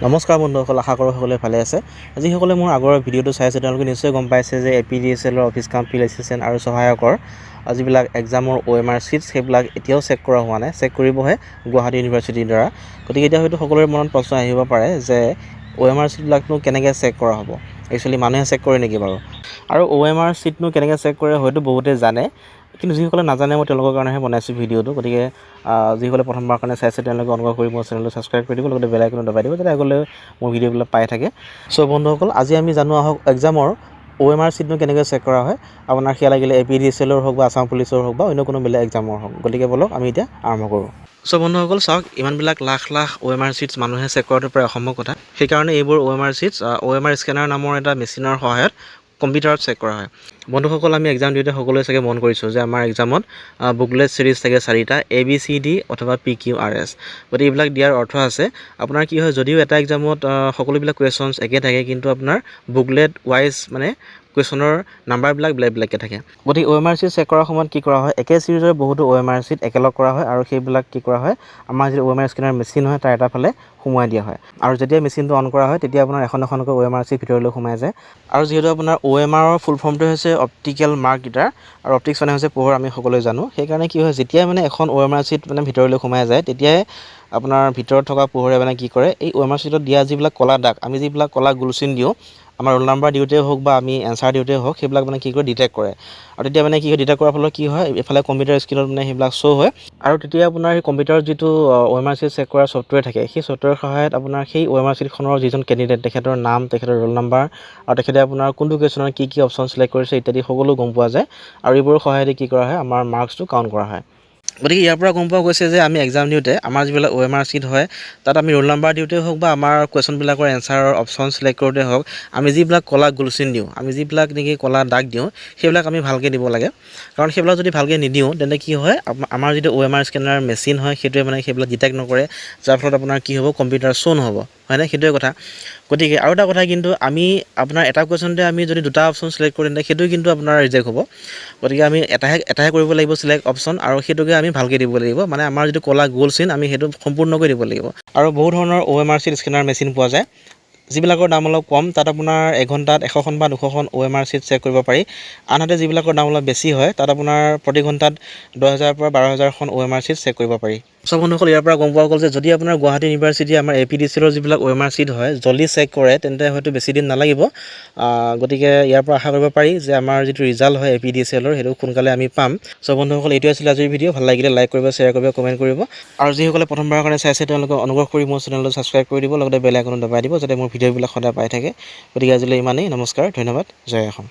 নমস্কাৰ বন্ধুসকল, আশা কৰোঁ সকলোৱে ভালে আছে। যিসকলে মোৰ আগৰ ভিডিঅ'টো চাইছে, তেওঁলোকে নিশ্চয় গম পাইছে যে এপিডিএছএলৰ অফিচ কাম ফিল্ড এছিষ্টেণ্ট আৰু সহায়কৰ যিবিলাক এক্সামৰ অ'এমআৰ শ্বীটছ, সেইবিলাক এতিয়াও চেক কৰা হোৱা নাই, চেক কৰিবহে গুৱাহাটী ইউনিভাৰ্চিটিৰ দ্বাৰা। গতিকে এতিয়া হয়তো সকলোৰে মনত প্ৰশ্ন আহিব পাৰে যে অ'এমআৰ শ্বীটবিলাকনো কেনেকৈ চেক কৰা হ'ব? একচুৱেলি মানুহে চেক কৰে নেকি বাৰু? আৰু অ'এমআৰ শ্বীটনো কেনেকৈ চেক কৰে, হয়তো বহুতে জানে, কিন্তু যিসকলে নাজানে, মই তেওঁলোকৰ কাৰণেহে বনাইছোঁ ভিডিঅ'টো। গতিকে যিসকলে প্ৰথমবাৰ কাৰণে চাইছে, তেওঁলোকে অনুগ্ৰহ কৰি মোৰ চেনেলটো ছাবস্ক্ৰাইব কৰি দিব, লগতে বেল আইকনো দবাই দিব, যাতে আগলৈ মোৰ ভিডিঅ'বিলাক পাই থাকে। চ' বন্ধুসকল, আজি আমি জানো আহক এক্সামৰ অ'এমআৰ শ্বীটনো কেনেকৈ চেক কৰা হয়। আপোনাৰ সেয়া লাগিলে এপিডিএছএলৰ হওক বা আছাম পুলিচৰ হওক বা অন্য কোনো বেলেগ এক্সামৰ হওক। গতিকে ব'লক, আমি এতিয়া আৰম্ভ কৰোঁ। চ' বন্ধুসকল, চাওক, ইমানবিলাক লাখ লাখ অ'এমআৰ শ্বীটছ মানুহে চেক কৰাটো প্ৰায় অসম্ভৱ কথা। সেইকাৰণে এইবোৰ অ'এমআৰ শ্বীটছ অ'এমআৰ স্কেনাৰ নামৰ এটা মেচিনৰ সহায়ত কম্পিউটাৰত চেক কৰা হয়। বন্ধুসকল, আমি এক্সাম দিওঁতে সকলোৱে চাগে মন কৰিছোঁ যে আমাৰ এক্সামত বুকলেট চিৰিজ থাকে চাৰিটা, এ বি চি ডি অথবা পি কিউ আৰ এছ। গতিকে এইবিলাক দিয়াৰ অৰ্থ আছে। আপোনাৰ কি হয়, যদিও এটা এক্সামত সকলোবিলাক কুৱেশ্যনছ একে থাকে, কিন্তু আপোনাৰ বুকলেট ৱাইজ মানে কুৱেশ্যনৰ নাম্বাৰবিলাক বেলেগ বেলেগকৈ থাকে। গতিকে অ'এমআৰ শ্বীট চেক কৰাৰ সময়ত কি কৰা হয়? একে চিৰিজৰ বহুতো অ'এমআৰ শ্বীট একেলগ কৰা হয় আৰু সেইবিলাক কি কৰা হয়, আমাৰ যিটো অ'এমআৰ স্কেনাৰ মেচিন হয়, তাৰ এটা ফালে সোমোৱাই দিয়া হয়। আৰু যেতিয়া মেচিনটো অন কৰা হয়, তেতিয়া আপোনাৰ এখন এখনকৈ অ'এমআৰ শ্বীট ভিতৰলৈ সোমাই যায়। আৰু যিহেতু আপোনাৰ অ'এমআৰৰ ফুল ফৰ্মটো হৈছে অপ্টিকেল মাৰ্ক ৰিডাৰ আৰু অপ্টিক্স মানে হৈছে পোহৰ, আমি সকলোৱে জানো। সেইকাৰণে কি হয়, যেতিয়াই মানে এখন অ'এমআৰ শ্বীট মানে ভিতৰলৈ সোমাই যায়, তেতিয়াই আপোনাৰ ভিতৰত থকা পোহৰে মানে কি কৰে, এই অ'এমআৰ শ্বীটত দিয়া যিবিলাক ক'লা দাগ, আমি যিবিলাক ক'লা গোলচিন দিওঁ, আমাৰ ৰোল নাম্বাৰ দিওঁতেই হওক বা আমি এনচাৰ দিওঁতেই হওক, সেইবিলাক মানে কি কৰে, ডিটেক্ট কৰে। আৰু তেতিয়া মানে কি হয়, ডিটেক্ট কৰাৰ ফলত কি হয়, এইফালে কম্পিউটাৰ স্ক্ৰীণত মানে সেইবিলাক শ্ব' হয়। আৰু তেতিয়া আপোনাৰ সেই কম্পিউটাৰত যিটো অ'এমআৰ শ্বীট চেক কৰা ছফ্টৱেৰ থাকে, সেই ছফ্টৱেৰৰ সহায়ত আপোনাৰ সেই অ'এমআৰ শ্বীটখনৰ যিজন কেণ্ডিডেট, তেখেতৰ নাম, তেখেতৰ ৰোল নাম্বাৰ আৰু তেখেতে আপোনাৰ কোনটো কুৱেশ্যনৰ কি কি অপশ্যন চিলেক্ট কৰিছে ইত্যাদি সকলো গম পোৱা যায়। আৰু এইবোৰৰ সহায়েদি কি কৰা হয়, আমাৰ মাৰ্কছটো কাউণ্ট কৰা হয়। গতিকে ইয়াৰ পৰা গম পোৱা গৈছে যে আমি এক্সাম দিওঁতে আমাৰ যিবিলাক অ'এমআৰ শ্বীট হয়, তাত আমি ৰোল নাম্বাৰ দিওঁতে হওক বা আমাৰ কুৱেশ্যনবিলাকৰ এনচাৰৰ অপশ্যন চিলেক্ট কৰোঁতে হওক, আমি যিবিলাক ক'লা গোলচিন দিওঁ, আমি যিবিলাক নেকি ক'লা দাগ দিওঁ, সেইবিলাক আমি ভালকৈ দিব লাগে। কাৰণ সেইবিলাক যদি ভালকৈ নিদিওঁ, তেন্তে কি হয়, আমাৰ যিটো অ'এমআৰ স্কেনাৰ মেচিন হয়, সেইটোৱে মানে সেইবিলাক ডিটেক্ট নকৰে, যাৰ ফলত আপোনাৰ কি হ'ব, কম্পিউটাৰ শ্ব' নহ'ব, হয়নে? সেইটোৱে কথা। গতিকে আৰু এটা কথা কিন্তু, আমি আপোনাৰ এটা কুৱেশ্যনতে আমি যদি দুটা অপশ্যন চিলেক্ট কৰোঁ, তেন্তে সেইটো কিন্তু আপোনাৰ ৰিজেক্ট হ'ব। গতিকে আমি এটাহে এটাহে কৰিব লাগিব চিলেক্ট অপশ্যন আৰু সেইটোকে আমি ভালকৈ দিব লাগিব। মানে আমাৰ যিটো ক'লা গোল চিন, আমি সেইটো সম্পূৰ্ণকৈ দিব লাগিব। আৰু বহু ধৰণৰ অ'এমআৰ শ্বীট স্কেনাৰ মেচিন পোৱা যায়। যিবিলাকৰ দাম অলপ কম, তাত আপোনাৰ এঘণ্টাত 100খন বা 200খন অ'এমআৰ শ্বীট চেক কৰিব পাৰি। আনহাতে যিবিলাকৰ দাম অলপ বেছি হয়, তাত আপোনাৰ প্ৰতি ঘণ্টাত 10,000ৰ পৰা 12,000খন অ'এমআৰ শ্বীট চেক কৰিব পাৰি। চ' বন্ধুসকল, ইয়াৰ পৰা গম পোৱা গ'ল যে যদি আপোনাৰ গুৱাহাটী ইউনিভাৰ্চিটি আমাৰ এপিডিচিএলৰ যিবিলাক অ'এমআৰ শ্বীট হয়, জল্দি চেক কৰে, তেন্তে হয়তো বেছি দিন নালাগিব। গতিকে ইয়াৰ পৰা আশা কৰিব পাৰি যে আমাৰ যিটো ৰিজাল্ট হয় এপিডিচিএলৰ, সেইটো সোনকালে আমি পাম। চ' বন্ধুসকল, এইটোৱে আছিলে আজিৰ ভিডিঅ'। ভাল লাগিলে লাইক কৰিব, শ্বেয়াৰ কৰিব, কমেণ্ট কৰিব। আৰু যিসকলে প্ৰথমবাৰৰ কাৰণে চাইছে, তেওঁলোকে অনুগ্ৰহ কৰি মোৰ চেনেলটো ছাবস্ক্ৰাইব কৰি দিব, লগতে বেল আইকনো দবাই দিব, যাতে মোৰ ভিডিঅ'বিলাক সদায় পাই থাকে। গতিকে আজিলৈ ইমানেই। নমস্কাৰ, ধন্যবাদ, জয় অসম।